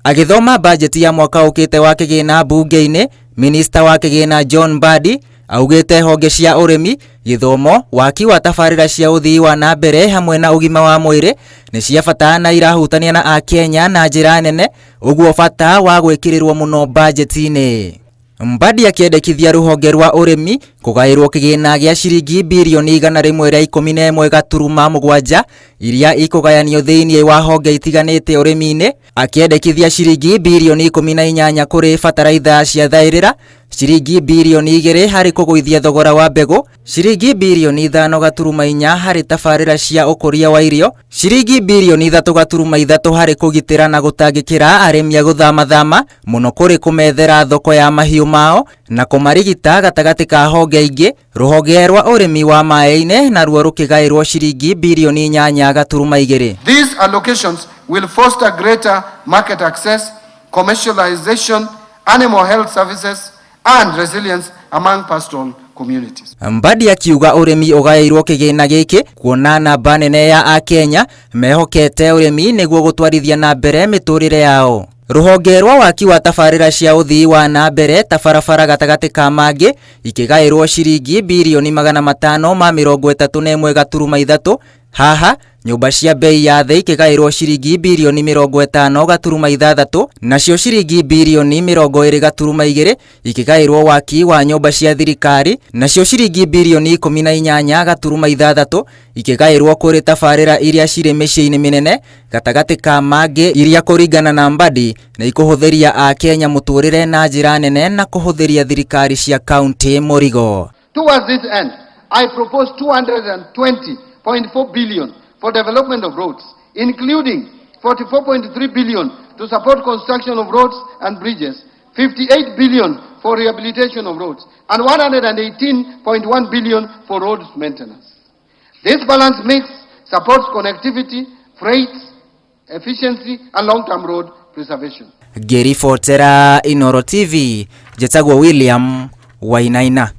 Agĩthoma bajeti ya mwaka ũkĩte wa kĩgĩna mbunge-inĩ, minista wa kĩgĩna John Mbadi augĩte honge cia ũrĩmi, gĩthomo, waki wa tabarĩra cia ũthii wa na mbere hamwe na ũgima wa mwĩrĩ nĩ cia bata na irahutania na Akenya na njĩra nene, ũguo bata wa gwĩkĩrĩrwo mũno bajeti-inĩ. Mbadi akĩendekithia rũhonge rwa ũrĩmi kũgaĩrwo kĩgĩna gĩa ciringi birioni 111.7 iria ikũgayanio thĩinĩ wa honge itiganĩte ũrĩmi-inĩ, akĩendekithia ciringi birioni 18 kũrĩ bataraitha cia thaĩrĩra, ciringi birioni 2 harĩ kũgũithia thogora wa mbegũ, ciringi birioni 5.4 harĩ tabarĩra cia ũkũria wa irio, ciringi birioni 3.3 harĩ kũgitĩra na gũtangĩkĩra arĩmi a gũthamathama mũno kũrĩ kũmethera thoko ya mahiũ mao na kũmarigita gatagatĩ ka honge ingĩ, rũhonge rwa ũrĩmi wa maĩ-inĩ naruo rũkĩgaĩrwo ciringi birioni 8.2. These allocations will foster greater market access, commercialization, animal health services, and resilience among pastoral communities. Mbadi akiuga ũrĩmi ũgaĩirwo kĩgĩna gĩkĩ kuona namba nene ya Akenya mehokete ũrĩmi nĩguo gũtwarithia na mbere mĩtũrĩre yao. Rũhonge rwa waki wa tabarĩra cia ũthii wa na mbere ta barabara gatagatĩ ka mangĩ ikĩgaĩrwo ciringi birioni 531.3, haha nyũmba cia bei ya thĩ ikĩgaĩrwo ciringi birioni 50.6, nacio ciringi birioni 20.2 ikĩgaĩrwo waki wa nyũmba cia thirikari, nacio ciringi birioni 18.6 ikĩgaĩrwo kũrĩ tabarĩra iria cirĩ mĩciĩ-inĩ mĩnene gatagatĩ ka mangĩ iria kũringana na Mbadi nĩ ikũhũthĩria Akenya mũtũrĩre na njĩra nene na kũhũthĩria thirikari cia kaunti mũrigo. Towards this end, I propose 220.4 billion for development of roads, including 44.3 billion to support construction of roads and bridges, 58 billion for rehabilitation of roads, and 118.1 billion for roads maintenance. This balanced mix supports connectivity, freight, efficiency, and long-term road preservation. Ngĩribotera Inooro TV, njĩtagwo William Wainaina.